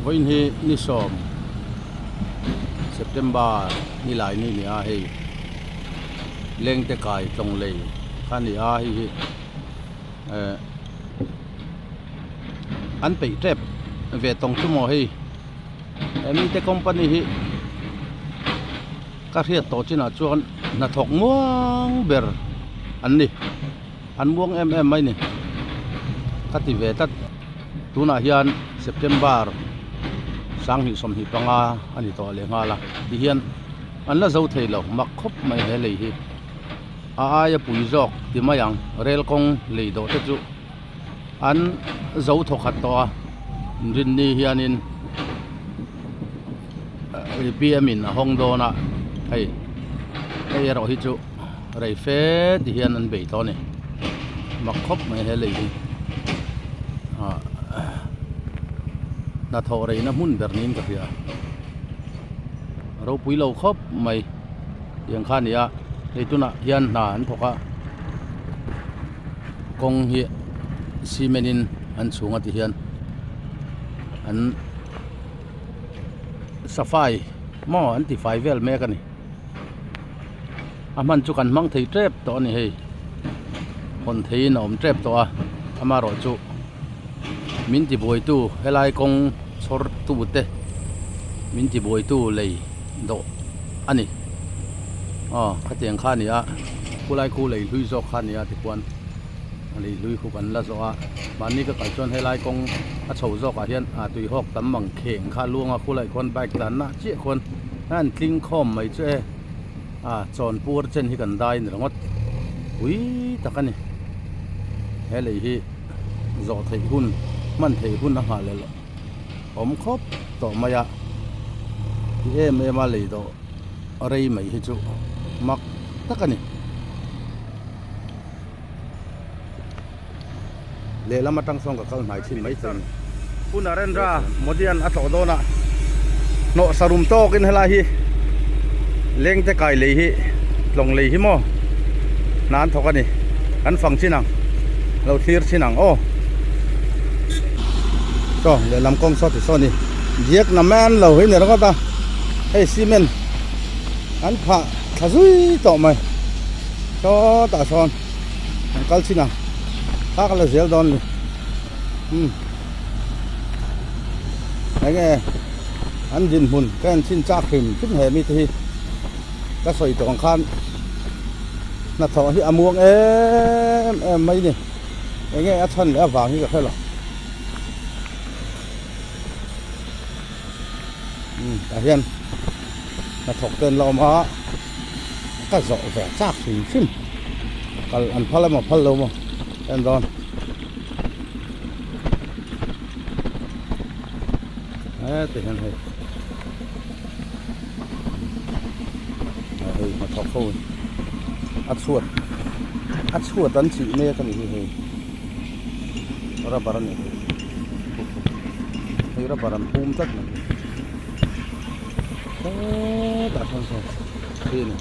Vawiin hi ni sawm September ni lai ni ni a hei lengte kai tlawng lei kha a ni a hei hi eh an peih tep ve tawng chu maw hei he mite company hi ka hriat tawh chinah chuan hnathawk muang ber an ni. An muang em em mai ni ka ti ve tlat. Tunah hian September 2025 a ni tawh leh nghal a tihian an la zo thei lo mak khawp mai he lei hi. A aia pui zawk ti mai ang rel kawng lei dawh te chu an zo thawkhat tawh a inrinni hianin P_M in a hawng dawn a hei hei erawh hi chu. Rei fe ti hian an bei tawh a ni mak khawp mai he lei hi ah hnathawh reina hmun ber niin ka hria ropui lo khawp mai tiang kha a ni a hei tunah hian hna an thawk a kawng hi cement in an chhung a ti hian an safai maw an tifai vel mek a ni. A hman chu kan hmang thei tep tawh a ni hei hawn theiin a awm tep tawh a amaherawh chu min ti buaitu helai kawng chhawr tu te min ti buaitu lei dawh a ni aw khatiang kha a ni a khulai khu lei hlui zawk kha a ni a tikhuan lei hlui khu kan la zawh a mahni ka kal chuan helai kawng a chho zawk ah hian ah tui hawk tam mang kheng kha a luang a khulai khuan bike tlanna chiah khuan a han tling khawm mai chu e a chawnpur chen hi kan dai a ni ringawt pui tak a ni he lei hi zawh theih hun hman theih hun a nghah leh loh awm khawp tawh mai a ti em em a lei dawh rei mai hi chu mak tak a ni. Lehlam atang sawn ka kal hnai thin mai thei a ni. Pu Narendra Modi-a'n a tlawh dawn a, hnawh sarum tawkin helai hi lengte kai lei hi tlawng lei hi maw hna an thawk a ni. Kan fang chin ang, lo thlir chin ang aw. Saw lehlam kawng saw ti saw ni, diak na man lo hi ni ringawt a, hei cement an phah thla zui tawh mai sawtah sawn. An kal chin ang thla ka la zel dawn ni umm enge an dinhmun ka en chhin chak hrim hrim he mite hi ka sawi tawh ang khan hnathawh hi a muang em em mai ni enge a chhan leh avang hi ka hre lo umm tah hian hnathawk te an la awm a. Ka zawh ve chak hrim hrim kal an phal emaw phal lo maw en dawn heti hian hei hei hnathawk ho a chhuat a chhuat an chih mek a ni hi hei rubber a ni hei rubber an phum tlat mai. Hetah sawn saw khi a ni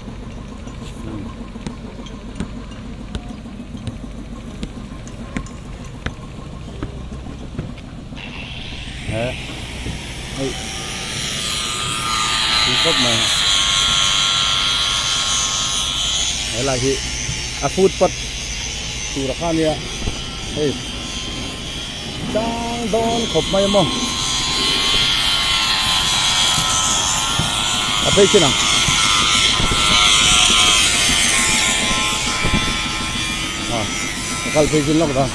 he hei tui khawp mai helai hi a footpath tur a kha ania hei. Chang dawn khawp mai maw a phei chin ang a a kal phei chin lawk dawn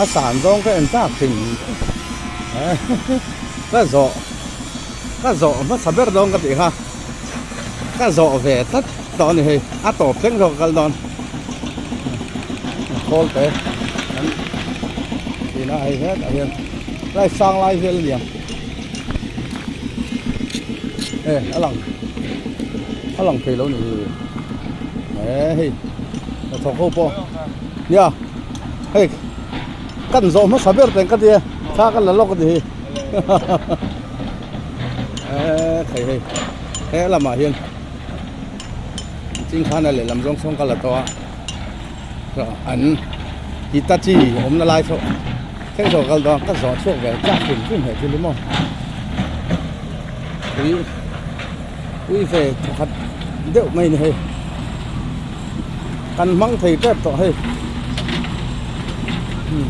a san zawng ka en tak thin ka zawh ka zawh hmasa ber dawn ka tih kha ka zawh ve tlat tawh a ni hei a tawp thleng zawk a kal dawn khawl te an tina hei hetah hian lai sang lai vel a ni ang e a lang a lang thei lo a ni e hei hnathawk ho pawh nia hei kan zawh hmasa ber teng ka tia thla ka la lawk a ni hi e thei hei he lamah hian. Chingkhana lehlam zawng sawn ka la tawh a an Hitachi awmna lai saw thleng saw ka kal dawn ka zawh chhuak ve chak hrim hrim he thil hi maw. Pui pui ve thawkhat deuh mai a ni hei kan hmang thei tep tawh hei umm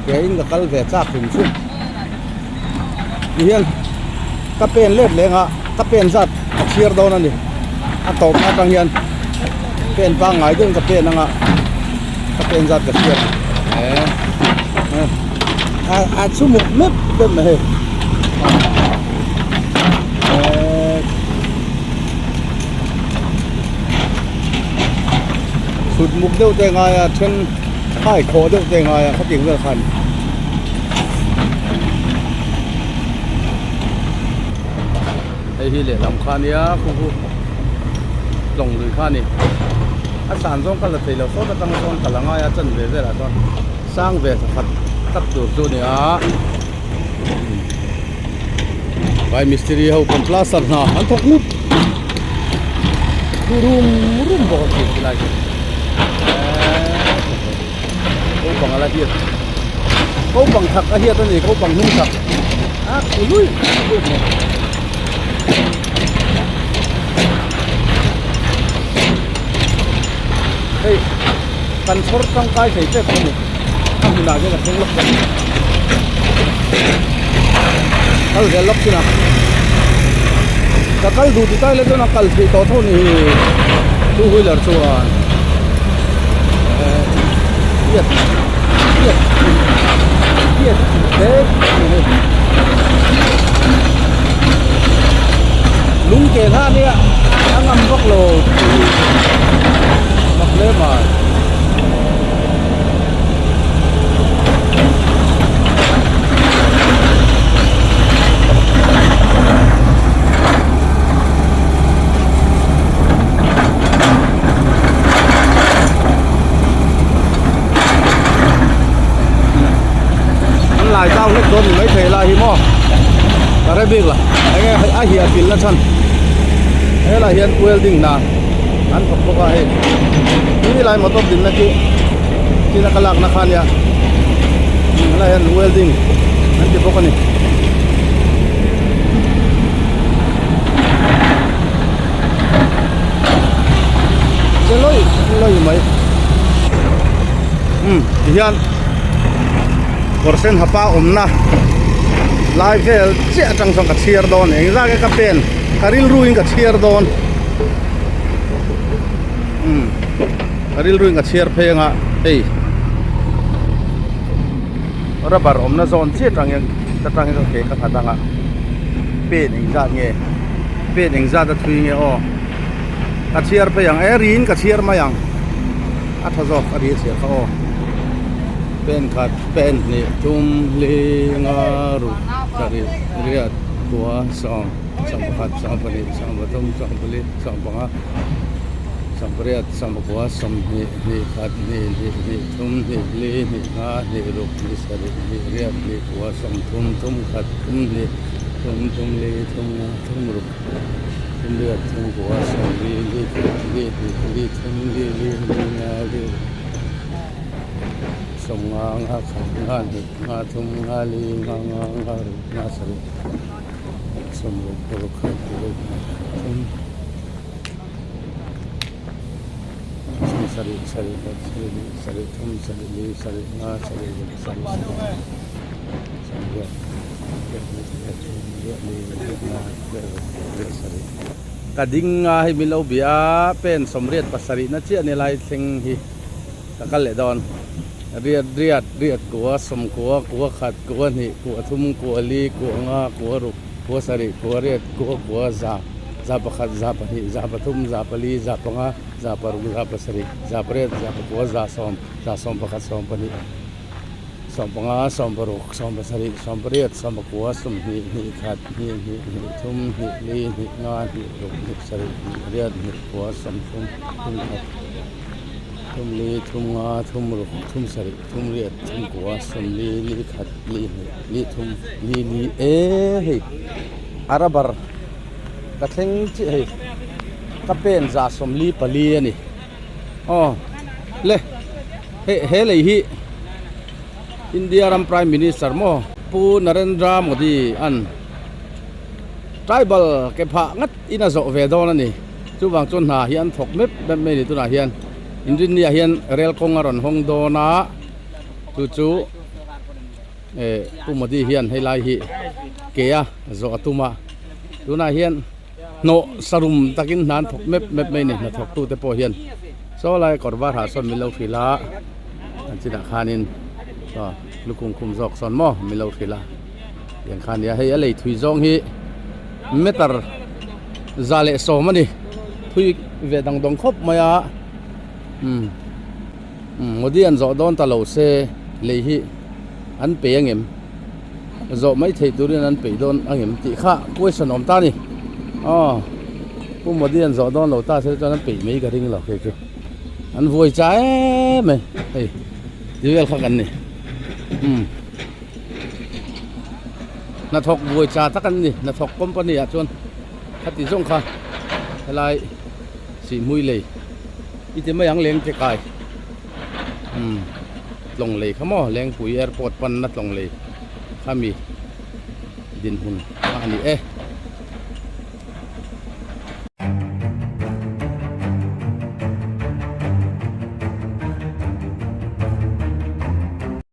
ke in ka kal ve chak hrim hrim tihian ka pen let leng a ka pen zat a chhiar dawn a ni a tawp atang hian pen pangngai deuhin ka pen anga ka pen zat ka chhiar a a chu muk mep mep mai hei chhut muk deuh te ngai a then hai khawh deuh te ngai a khatiang vel khan. Hei hi lehlam kha ania khu khu tlawng lui kha a ni a san zawng ka la thei lo sawt atang sawn ka la ngai a chan ve velah chuan sang ve thakhat tak tur chu a ni a vai mistiri ho pawn plaster hna an thawk ngut thu rum rum bawk a khi tilai khi eeee naupang ala hiat naupang thak a hiat a ni naupang hnung thak a khu lui lui mai. Hei kan chhawr tangkai thei tep a ni a hmunah hian a thleng lawk bawk kal zel lawk chin a ka kal duh ti tai la chuan a kal theih tawh tho ni hi two wheeler chuan eh hiat hiat hiat hle a ni hei lung ke hla nia a ngam vak lo mak hle mai. An lai zau hlek dawn ni maithei lai hi maw ka hre bik la enge a hiah pil na chhan helai hian welding hna an thawk bawk a hei ti lai motor dinna khi tina ka lakna kha ania helai hian welding an ti bawk a ni. Che lawi lawi mai umm tihian kawr sen hapa awmna lai vel chiah atang chuan ka chhiar dawn eng zat nge ka pen ka rilru in ka chhiar dawn umm ka rilru in ka chhiar phei anga hei rubber awmna zawn chiah atang hian ta tang hian ka ke ka nghat anga pen eng zat nge. Pen engzat a thui nge aw ka chhiar phei ang e riin ka chhiar mai ang a tha zawk a ri a chhiar kha aw pen khat pen hnih thum hli nga ruk sarih riat kua sawm sawmpakhat sawmpahnih sawmpathum sawmpali sawmpanga sawmpariat sawmpakua sawmhnih hnih khat hnih hnih hnih thum hnih hli hnih nga hnih ruk hnih sarih hnih riat hnih kua sawmthum thum khat thum hnih. Thum thum li thum nga thum ruk thum riat thum kua sawm li li khat li hnih li thum li li li nga li ruk sawm nga nga khat nga hnih nga thum nga li nga nga nga ruk nga sarih sawm ruk ruk khat ruk thum sawm sarih sarih khat sarih hnih sarih thum sarih li sarih nga sarih ruk sarih sarih sawm riat. Ka ding a hei min lo bia a pen sawmriat pasarih na chiah ni lai thleng hi ka kal leh dawn riat riat riat kua sawmkua kua khat kua hnih kua thum kua li kua nga kua ruk kua sarih kua riat kua kua za za pakhat za pahnih za pathum za pali za panga za paruk za pasarih za pariat za pakua za sawm za sawm pakhat sawm pahnih. Sawmpanga, sawmparuk, sawmpasarih, sawmpariat, sawmpakua, sawmhnih, hnih khat, hnih hnih, hnih thum, hnih li, hnih nga, hnih ruk, hnih sarih, hnih riat, hnih kua, sawmthum, thum khat, thum li, thum nga, thum ruk, thum sarih, thum riat, thum kua, sawmli, li khat, li hnih, li thum, li li e hei a rubber ka thleng chiah hei ka pen za sawmli pali a ni. Aw le he he lei hi India ram prime minister maw. Pu Narendra Modi an tribal ke phah ngat in a zawh ve dawn a ni. Chuvang chuan hna hi an thawk mep mep mai a ni tunah hian inrinni ah hian rel kawng a rawn hawng dawn a chu chu eh Pu Modi hian helai hi ke a zawh a tum a tunah hian hnawh sarum takin hna an thawk mep mep mai a ni hnathawk tute pawh hian saw lai kawr var ah sawn min lo hrilh a an chinah khanin aw lukhum khum zawk sawn maw min lo hrilh a tiang kha a nia hei a lei thui zawng hi meter 110 a ni thui ve dang dawng khawp mai a umm umm modi an zawh dawn ta lo se lei hi an pe angem zawh mai theih turin an peih dawn angem tih kha question awm ta a ni aw pu modi an zawh dawn lo ta se chuan an peih mai ka ring lo kei chu an vuai cha em mai hei ti vel kha kan ni umm. Hnathawk buai cha tak an ni hnathawk company ah chuan khati zawng kha helai sihhmui lei i ti mai ang leng che kai umm tlawng lei kha maw lengpui airport panna tlawng lei khami dinhmun kha a ni e.